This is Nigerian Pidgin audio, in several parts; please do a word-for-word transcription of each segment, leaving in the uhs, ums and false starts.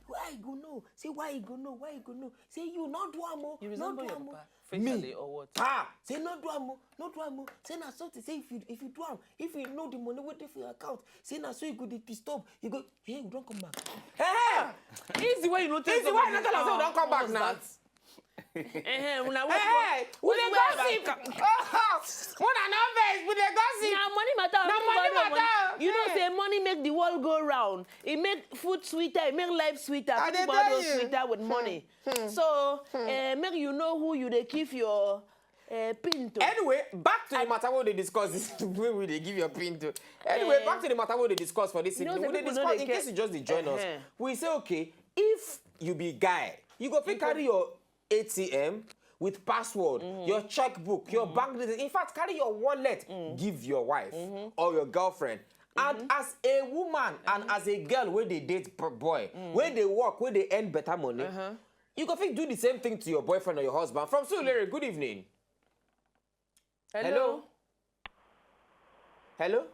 Why you go know? Say why you go know? Why you go know? Say you not do am o. You not resemble do your am o. Papa facially or what? Ah, say not do am o, not do am o. Say na so to say if you if you do am, if you know the money wey dey for your account, say na so you go dey disturb. You go, hey, we don come back. Hey, hey! Easy way you no tell Easy way you no tell am say we don come back now. Eh, una Hey, we dey gossip. Una no vex, we dey gossip. Na money matter. Na money matter. You know say money make the world go round. It make food sweeter. It make life sweeter. I dey tell you. Sweeter with money. So, eh, make you know who you dey give your eh, pin to. Anyway, back to the matter wey we dey discuss this wey we dey give your pin to. Anyway, Eh. Back to the matter wey we dey discuss for this You know evening. We say dey people no discuss dey in care. Case you just dey join us. Uh-huh. We say, okay, if you be guy, you go fit carry your A T M with password, your checkbook, your bank details. In fact, carry your wallet, give your wife or your girlfriend. And as a woman and as a girl wey dey date b- boy, wey dey work, wey dey earn better money, you go fit do the same thing to your boyfriend or your husband. From Surulere, good evening. Hello? Hello?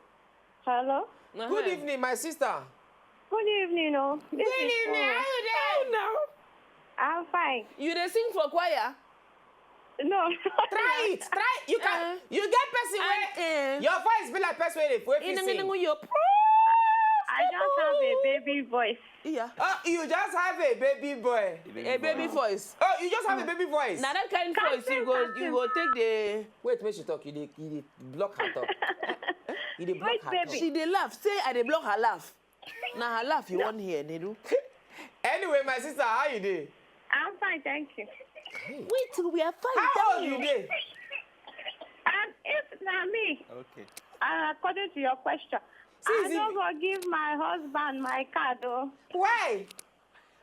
Hello? Good evening, my sister. Good evening, oh. This Good is evening. How you doing? I'm fine. You dey sing for choir? No. Try it. Try. You can. Uh, You get person and, where uh, your voice be like person wey dey wey fit Inung, sing. Inung, you. I just have a baby voice. Yeah. Oh, you just have a baby boy. A baby voice. Oh, you just have a baby voice. Now that kind of voice you go you go take the Wait, make she talk. You dey you dey block her talk. You dey block Which her baby? Talk. She dey laugh. Say I dey block her laugh. Now her laugh you want here, Nedu. Anyway, my sister, how you dey? I'm fine, thank you. Wait till we are fine. How old you dey? Um, if na me, Okay. Uh, according to your question, See, I no go give my husband my card, oh. Why?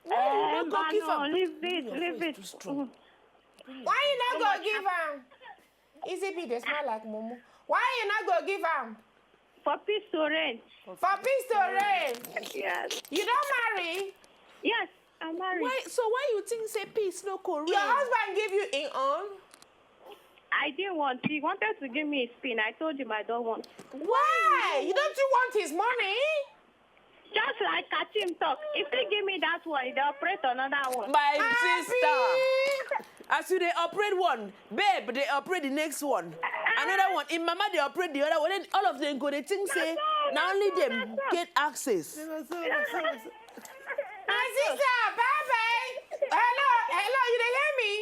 Why you no go give am? Leave it, leave it. Why you no go give am? Easy be dey smell like mumu. Why you no go give am? For peace to reign. For peace to reign. Yes. You don marry? Yes, I'm married. Why? So why you think say peace no go reign? Your husband give you in own? I didn't want. He wanted to give me his pin. I told him I don't want. Why? You don't you want his money? Just like Kachim talk, if he give me that one, he dey operate another one. My sister, as you dey operate one, babe dey operate the next one. Another one, im mama dey operate the other one. Then all of them go dey think say na only them get access. My sister, bye bye. Hello, hello, you dey hear me?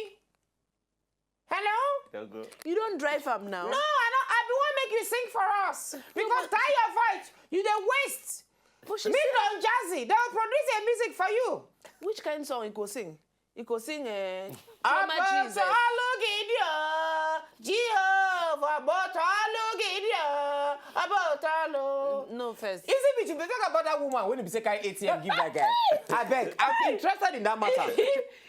Hello? Don't go. You don't drive am now. No, I don't. I be want make you sing for us because tie your voice. You dey waste. But she Me sing- Don Jazzy, they will produce a music for you. Which kind of song you go sing? You go sing uh, Chioma Jesus. Ọbụtọlụ gị dị o, Jehovah, ọbụtọlụ gị dị o, ọbụtọlụ. No first. Is it me you talk about that woman when you say carry A T M give that guy? I beg, I'm interested in that matter.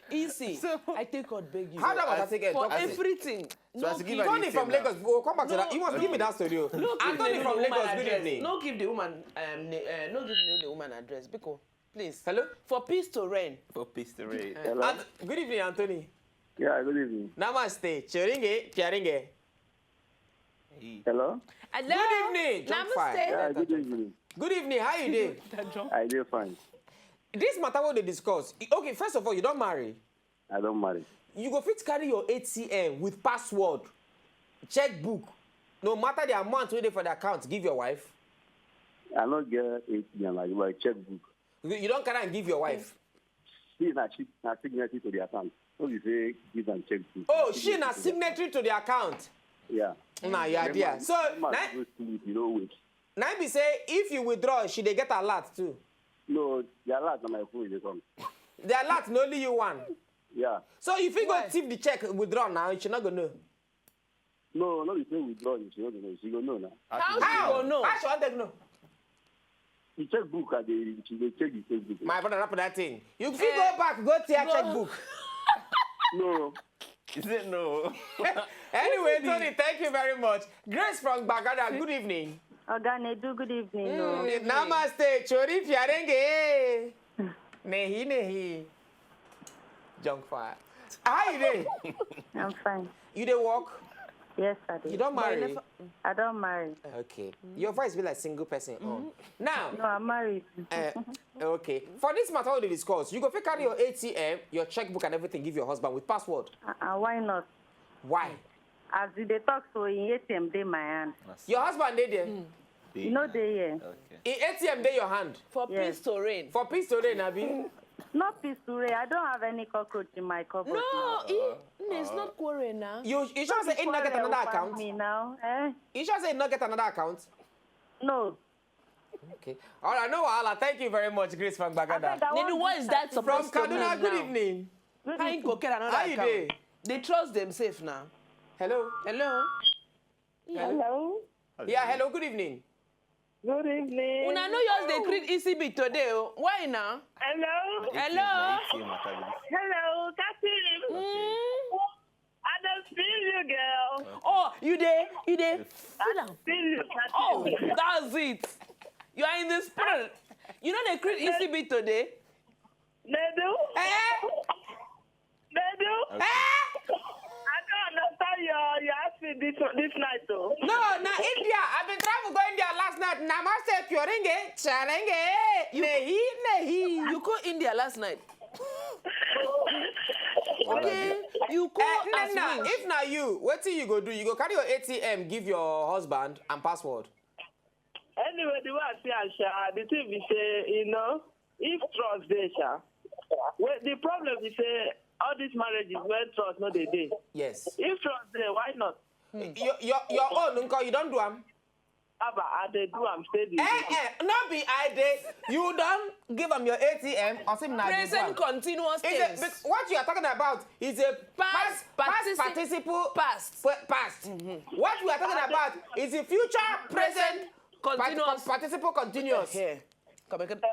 Easy. So, I take God beg you. How that matter take get for talk? Everything. So no, as you give Tony from Lagos, we'll come back to that. You must give me that story. No, Anthony from Lagos, good evening. No give the woman, um, na- uh, no give the woman address. Because, please. Hello? For peace to reign. For peace to reign. Hello? Good evening, Anthony. Yeah, good evening. Namaste. Chiringe, chiringe. Hello? Hello? Good evening, John Namaste. Fine. Yeah, good evening. Good evening, how you doing? I do fine. This matter what they discuss. Okay, first of all, you don't marry. I don't marry. You go fit carry your A T M with password, checkbook, no matter the amount wey dey for the account, give your wife. I no get A T M, I give my checkbook. You, you don't carry and give your wife. She na she na signatory to the account. No be say give and checkbook. Oh, she na signatory to the account. Yeah. Na your idea. So na you know wait. Na be say if you withdraw, she dey get alert too. No, the alert na my phone dey come. The alert na only you one. Yeah. So you fit go thief the check, withdraw now, she not go know. No, no be say withdraw, she not go know. She go know now. How she go know? How she wan take know? The checkbook, I dey, she dey check the checkbook. My brother, not for that thing. You fit go back, go tear checkbook. No. He said no. Anyway, Tony, thank you very much. Grace from Gbagada, good evening. Oga Nedu, good evening. Oh. Namaste, Chori Fiarenge. Nehi, nehi. Junk fire. How you dey? I'm fine. You dey work? Yes, I do. You don marry? I don marry. Okay. Your voice be like single person own. Now, No, I'm married. uh, okay. For this matter we dey discuss, you go fit carry your A T M, your checkbook and everything give your husband with password. Uh, uh, why not? Why? As you dey talk so, in A T M dey my hand. Your husband dey there. You know dey here. Okay. In A T M dey your hand. For Yes. peace to reign. For peace to reign, abi? Not peace to reign. I don't have any cockroach in my cupboard. No, Now. he, no, it's not quarrel now. You you sure say he no get Quarrel another over account? Me now. Eh? You sure say he no get another account? No. Okay. All right, no wahala. Thank you very much, Grace from Gbagada. Abeg, I Nedu, want what this is that certificate. From supposed to mean Kaduna, good now? Evening. Good How you evening. go get another How you account? Dey? They trust themselves now. Hello. Hello? Hello. Yeah, hello, good evening. Good evening. Una no just dey create E C B today o. Why now? Hello. Hello? See your matter with this. Hello, Catherine. Mm. I don't feel you, girl. Oh, you dey, you dey. Sit down. Feel you, Oh, Catherine. That's it. You are in the spirit. You know they create E C B today. Nedu. Eh? Nedu. Eh? I don't understand your your outfit this this night though. No, na India. I been travel go India last night. Namaste, Kyoringe, Charenge, Nehi, Nehi. You go India last night. Okay, you go Eh, as na, na, wings. If na you, wetin you go do? You go carry your A T M, give your husband and password. Anyway, the way I see am, sha, the thing be say, you know, if trust dey, sha, well, the problem be say all these marriages where trust no dey dey. Yes. If trust dey, why not? Your your your own, nko, you don do am. Aba, I dey do am steady. Eh, eh, no be I dey. You don give am your A T M, or say na you do am. Present continuous Is a, tense. bec- what you are talking about is a Past past, past participle- participle past. pa- past. What you are talking about is a future present Continuous. Part, participle continuous. Here. Come again. I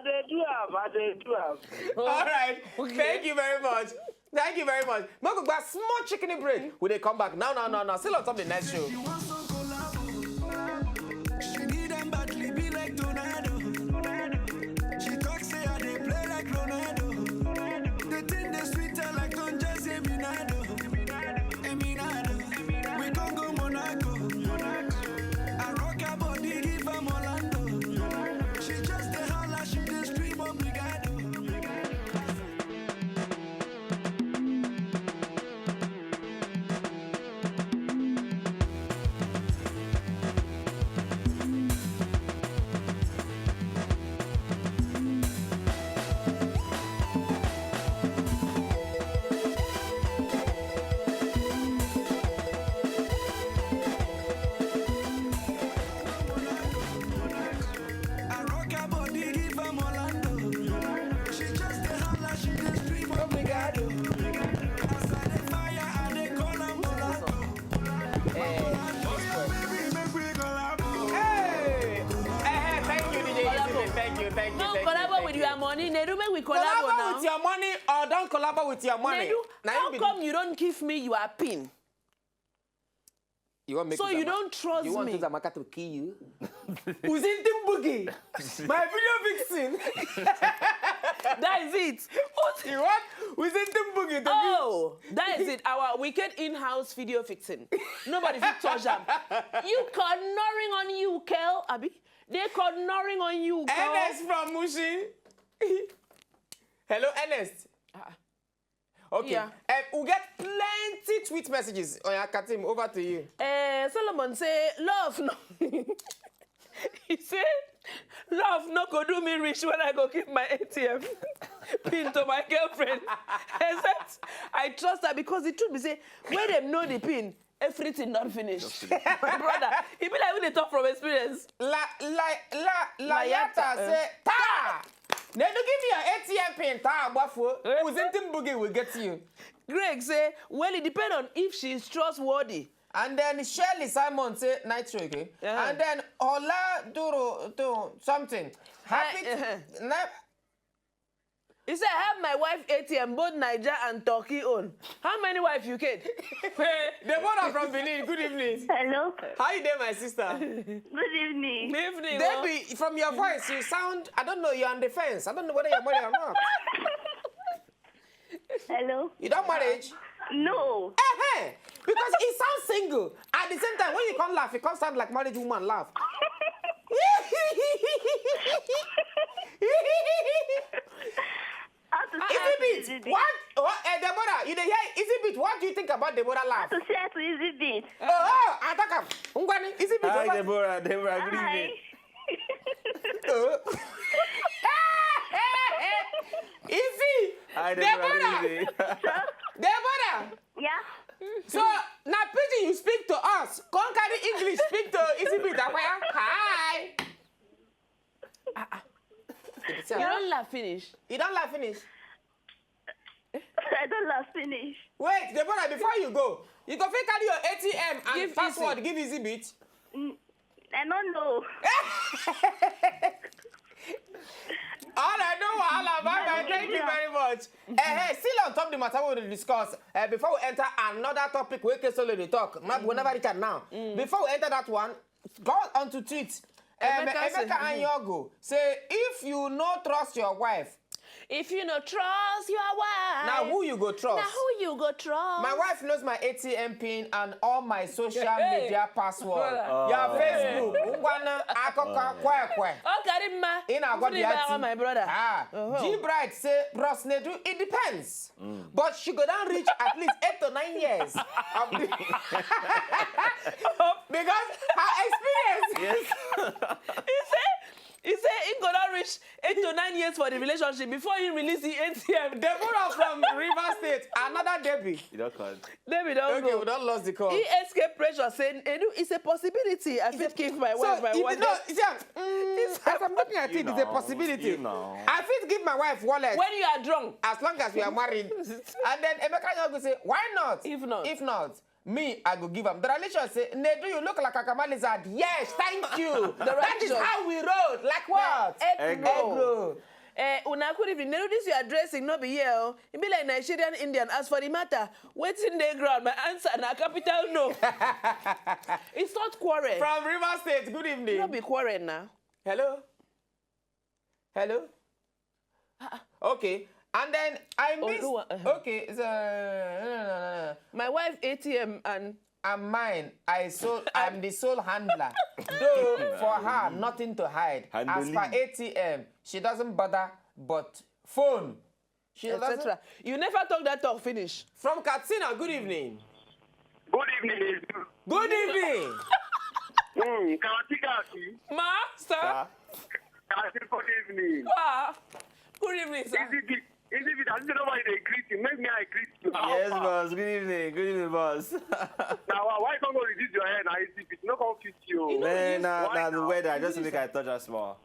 dey do am. I dey do am. All right. Thank you very much. Thank you very much. Make we go small chicken break. We dey come back now, now, now, now. Still on top of the next show. She want some collabo. She need them badly, be like tornado. She talk say I dey play like Ronaldo. The thing dey sweet her like Don Jose Minado. Eminado, we come go Monaco. I rock her body, give her Orlando. She just dey holla, she dey scream obrigado. I rock her body, give her Orlando. She just dey holla, she dey scream obrigado. As I dey fire, I dey call her Orlando. Oya, baby, make we collabo. Hey! Eh, eh, thank you, D J Easy. Thank you, thank you, No, thank you, collabo thank with you. Your money. Nedu, make we collabo Collabo now. With your money or don't collabo with your money. Nedu, Na how him be come you don't give me your pin? You want make So Uzi you Ama- don't trust You want me? Uzi Amaka to kill you? Uzintin Boogie, my video vixen. That is it. You want Uzintin Boogie to Oh, that is it. Our wicked in-house video fixing. Nobody fit touch them. You called Noring on you, Kel. Abi? They called Noring on you, Kel. Ernest from Mushin. Hello, Ernest. Ah. Okay. Yeah. Um, we get plenty tweet messages. Oh yeah, Katim, over to you. Eh, Solomon say, "Love no." He say, "Love no go do me rich when I go give my A T M pin to my girlfriend. Except I trust her because the truth be say, when dem know the pin, everything don finish." My brother, he be like we dey talk from experience. La la la la Layata, Yata eh. Say, "Ta! Nedu, give me your A T M pin, ta, Agbafo. Eh? Uzintin Boogie will get you." Greg say, "Well, it depends on if she is trustworthy." And then Shirley Simon say, "Nitro again." Yeah. And then Ola Duro do something. Happy. Eh, eh. Na- He said, "Help my wife A T M, both Niger and Turkey own." How many wife you get? Deborah from Benin, good evening. Hello. How you doing, my sister? Good evening. Good evening. Debbie, from your voice, you sound, I don't know, you're on the fence. I don't know whether you're married or not. Hello. You don't marriage? No. Eh, eh. Because he sounds single. At the same time, when you can't laugh, you can't sound like married woman laugh. How to Easy beat. What? Oh, eh, Deborah, you dey hear? Easy beat. What do you think about Deborah laugh? To share to easy beat. Oh, oh, attack him. Ngwani, easy beat. Hi, What- Deborah. Deborah, good Hi. evening. Oh. Easy. Hi, Deborah. Deborah. Good evening. Deborah. Yeah. So now pidgin you speak to us. Come carry English speak to easy beat. Akwaya. Hi. Ah, ah. You don't laugh finish. You don't laugh finish. I don't laugh finish. Wait, Deborah, before you go, you go fit carry your A T M and Give password, easy. Give easy beat. Mm, I don't know. All right, no wahala. Bye bye. Thank you very much. Eh, hey, still on top the matter we will discuss. Uh, before we enter another topic, we can solo the talk. Not we never reach am now. Before we enter that one, go on to tweet. Um, Emeka say- Emeka Anyogo say, if you no trust your wife, If you no trust your wife, now who you go trust? Now who you go trust? My wife knows my A T M pin and all my social Hey. media password. Brother. Your Facebook, ngwana, akụkọ, kwekwe. Oh, Karimma. In our Put it back on my brother. Ah, Uh-huh. G Bright say, Bros Nedu, it depends. But she go down reach at least eight to nine years. Of the because her experience. Yes. He say, he say he go down reach eight to nine years for the relationship before he release the A T M. Deborah from River State, another Debbie. You don't call. Baby, don't Okay, go. We don't lost the call. He escape pressure. Say, Edu, it's a possibility. I fit give my wife my So, it- wallet. no, it's a, mm, as I'm looking at You it, it's know, a possibility. You know. I fit give my wife wallet When you are drunk, as long as we are married. And then Emeka Anyogo say, why not? If not. If not, me, I go give am. The religion say, Nedu, you look like a Kama lizard. Yes, thank you. That is religion. How we roll. Like what? Egg Egg roll. Egg roll. Eh, una good evening. Nedu, this you are dressing, no be here. Oh. It be like Nigerian Indian. As for the matter, waiting the ground, my answer na capital no. It's not quarrel. From River State, good evening. No be quarrel now. Hello? Hello? Okay. And then I missed. Oluwa, uh-huh. Okay, so no, no, no, no. My wife A T M and And mine, I sold. I'm the sole handler. Though for her, nothing to hide. As for Handling. A T M, she doesn't bother. But phone, she doesn't. et cetera. You never talk that talk finish. From Katsina, good evening. Good evening. Good evening. Mm, Kawati Kawati. Ma, sir. Sir. Kawati, good evening. Ah, good evening, sir. Is it the, is it the, I don't know why they greet you. Make me I greet you. How Yes, far? Boss. Good evening. Good evening, Boss. Now, why, why can't go reduce your hair? Now, is it, it's not going to fit you. You know, Man, use nah, why nah, the now? Weather. I just Use make it. I touch her small.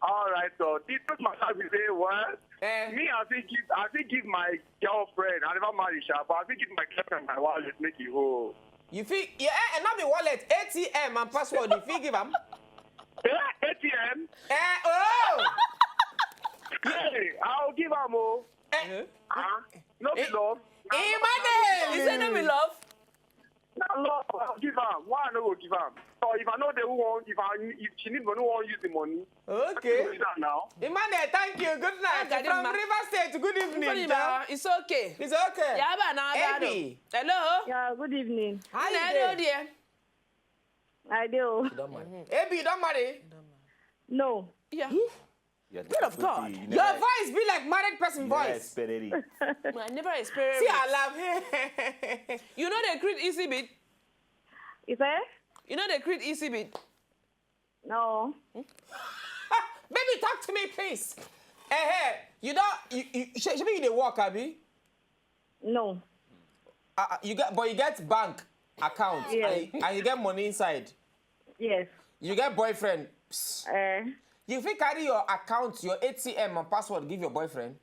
All right, so this is my time to say, well, Eh, me, I think give, I think give my girlfriend. I never married her, but I think give my girlfriend my wallet, make it whole. you feel yeah, and not be wallet, A T M and password. You feel give am. Yeah, A T M. Eh, oh. Hey, I'll give her more. Eh, Ah, no be Eh, love. Emmanuel. He said no be love. Not love. I'll give her. Why I no go give her? So if I know they who want, if I if she need money, who want use the money? Okay. Give her now. Emmanuel, thank you. Good night. Thank you, From ma. River State, good evening. Sorry, Doc. Ma. It's okay. It's okay. Yeah, but now I Ebi. Hello. Yeah, good evening. How you Hello, doing? Dear. I do. You don't mind. Ebi, you don't marry? No. Yeah. You're Word of God. You Your never- voice be like married person you never voice. Experience. I never experienced. See, I love. You know they create easy bit. You say? You know they create easy bit. No. Baby, talk to me, please. Eh, hey, you don't. You, you, she, she be you dey work, abi? No. Uh, uh, you get, but you get bank account Yes. and, you, and you get money inside. Yes. You get boyfriend. Psst. Uh, You fit carry your account, your A T M and password give your boyfriend.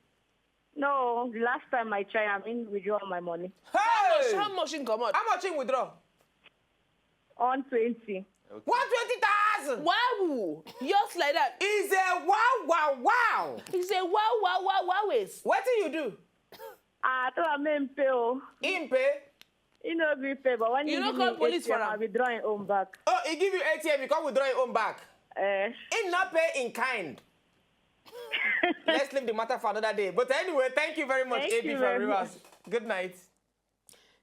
No, the last time I tried, I mean, withdraw my money. How much? Hey! How much in come out? How much in withdraw? One twenty. One twenty thousand. Wow! Just like that. Is a wow, wow, wow. He say wow, wow, wow, wow is. Wetin you do? Ah, tell am make him pay o. Him pay. He no gree pay, but when You he no give call me police for A T M, am. I withdraw him own back. Oh, he give you A T M, you come withdraw your own back. Eh, He not pay in kind. Let's leave the matter for another day. But anyway, thank you very much, Thank A B you from very Rivers. Good night.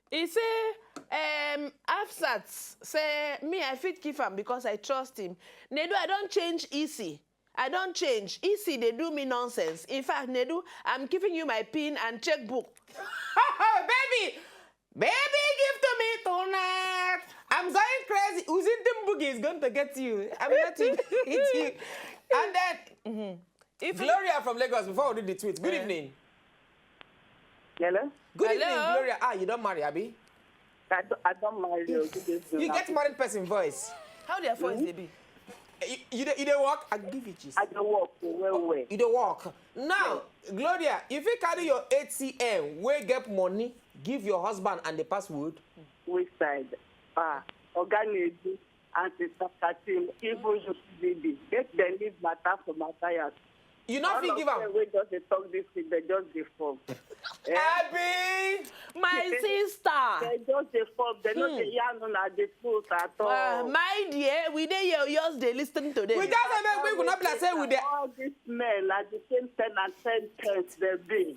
He say, um, Afsat say me I fit give am because I trust him. Nedu, I don change E C. I don change. E C dey do me nonsense. In fact, Nedu, I'm giving you my pin and checkbook. Baby, baby, give to me tonight. I'm going crazy. Uzindimbugi is going to get you. I'm going to get you. And then If Gloria from Lagos, before we do the tweet. Good evening. hello. Good Hello? Evening, Gloria. Ah, you don't marry, Abby? I don't, I don't marry you. Good evening. You get married person voice. How their voice dey be? You, you, dey, you dey work? I give you gist. I dey work well well. You dey work. Now, Gloria, if you carry your A T M, wey get money, give your husband and the password. Which side? Ah, Oga Nedu and Sister Katim, even you C B D, make dem leave matter for Matthias. You no fit give am. Wey just dey talk this thing, they just dey form. Abby! My sister. They just dey form. They no dey yarn una the truth at Uh, all. My dear, we dey here, we just dey listen to them. We just say make we no be like say we dey. All these men na the same ten and ten pence dem be.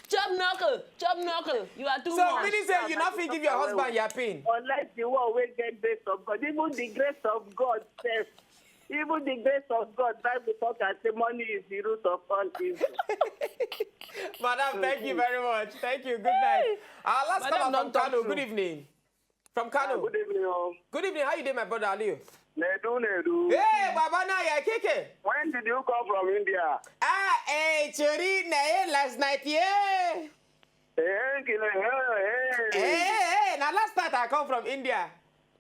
Chop knuckle, chop knuckle. You are too So much. Meaning say you no fit give your husband your pin. Unless the one wey get grace of God, even the grace of God sef, even the grace of God, Bible talk and say money is the root of all evil. Madam, thank you very much. Thank you. Good night. Our last Madam caller from don talk Kano. true. Good evening. From Kano. Good evening, all. Good evening. How you doing, my brother Aliu? Nedu, Nedu. Hey, Baba Naya Keke. When did you come from India? Ah, eh, Chori, na eh, last night, yeah. Hey, Kile, Hey, hey, hey, hey, na last night I come from India.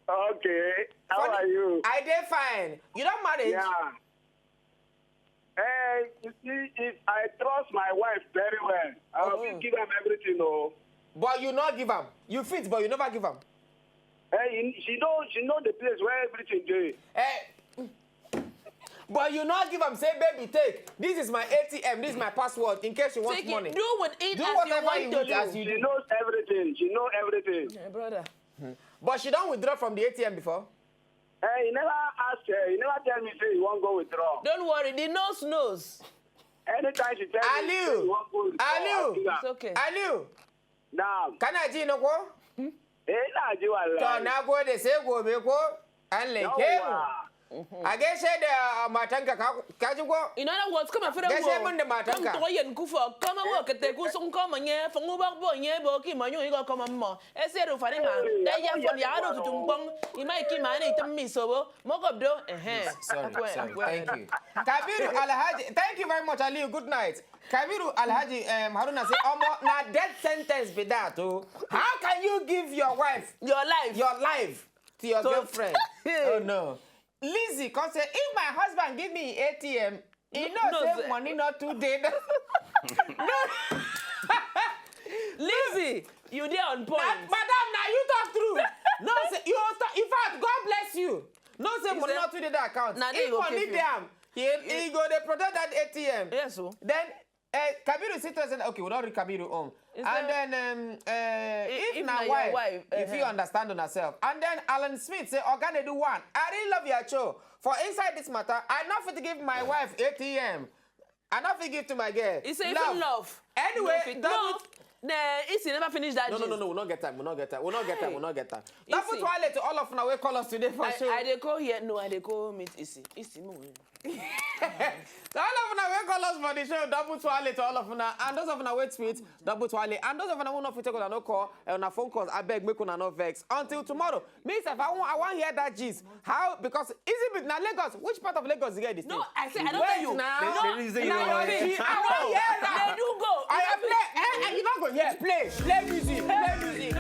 Okay. How are you? I dey fine. You don marry? Yeah. Eh, you see, if I trust my wife very well, I will Mm-hmm. give am everything. Oh, But you no give am. You fit, but you never give am. eh, you- she know, she know the place where everything dey. Eh. But you no give am. Say, baby, take. This is my A T M. This is my password. In case you want Take money. It. Do with it Do as whatever you want you to want do. As you She do. Knows everything. She know everything. Yeah, brother. But she don withdraw from the A T M before. Eh, you never ask her. You never tell me say you wan go withdraw. Don't worry, the nose knows. Anytime she tell me say Aliu. you wan go withdraw, Aliu. I give am. It's okay. Aliu, Now, kana ji na ko? eh, na ji To wallahi. Na gode, sai gobe ko? An laike mu. Yawwa. A gaishe da matanka, ka- ka ji ko? In other words, come and feel Gaishe min da matanka. Come to yen kufa, come and work at the kusum, come and yeah, for move up, yeah, boki, man, you go come and more. Ese ru fani ma. They ya for ya ru tutumbong. You might keep money to me so. Mok up do. Eh. Sorry, sorry. Thank you. Kabiru Alhaji, thank you very much, Aliu. Good night. Kabiru Alhaji, um, Haruna say, Omo, na death sentence be that, oh. How can you give your wife, Your life. your life to your So- girlfriend? Oh no. Lizzie come say, if my husband give me A T M, he know No, say sir. Money not too dey. No. Lizzie, you dey on point. Na, madam, na you talk true. No, say, you talk, in fact, God bless you. No, say He Money say, not too dey that account. na dey If go Money keep you. Dey am, he, he go dey protect that A T M. Yes, oh. Then, uh, Kabiru sit down and say, okay, we don't read Kabiru own. Is And there- then, um, uh, if, If na na your wife, wife, if you uh-huh. Understand on herself. And then Alan Smith say, Oga dey do one. I really love your show. For inside this matter, I not fit give my wife A T M. I not fit give to my girl. He say Love. Even love. Anyway, No fit. double No. Nah, Isi never finish that. No, no, no, Gist. No. We not get time. We not get time. We not get time. Hey. We not get time. Double Isi. Twale to all of una wey call us today for I, show. I dey call here. No, I dey call meet Isi. Isi, mo. To all of una wey call us for the show, double Twale to all of una, and those of una wey tweet, double Twale, and those of una who no fit take una no call, eh, una phone calls, I beg make una no vex. Until tomorrow, me sef, I wan, I wan hear that gist. How? Because Easy Beat na Lagos. Which part of Lagos you get this No, thing? I say I don't Wait tell you. Now. No, The reason no, you no, know no, it. no, I wan hear that. They do go. I play. Eh, eh, you not go here. Play. Play music. Play music.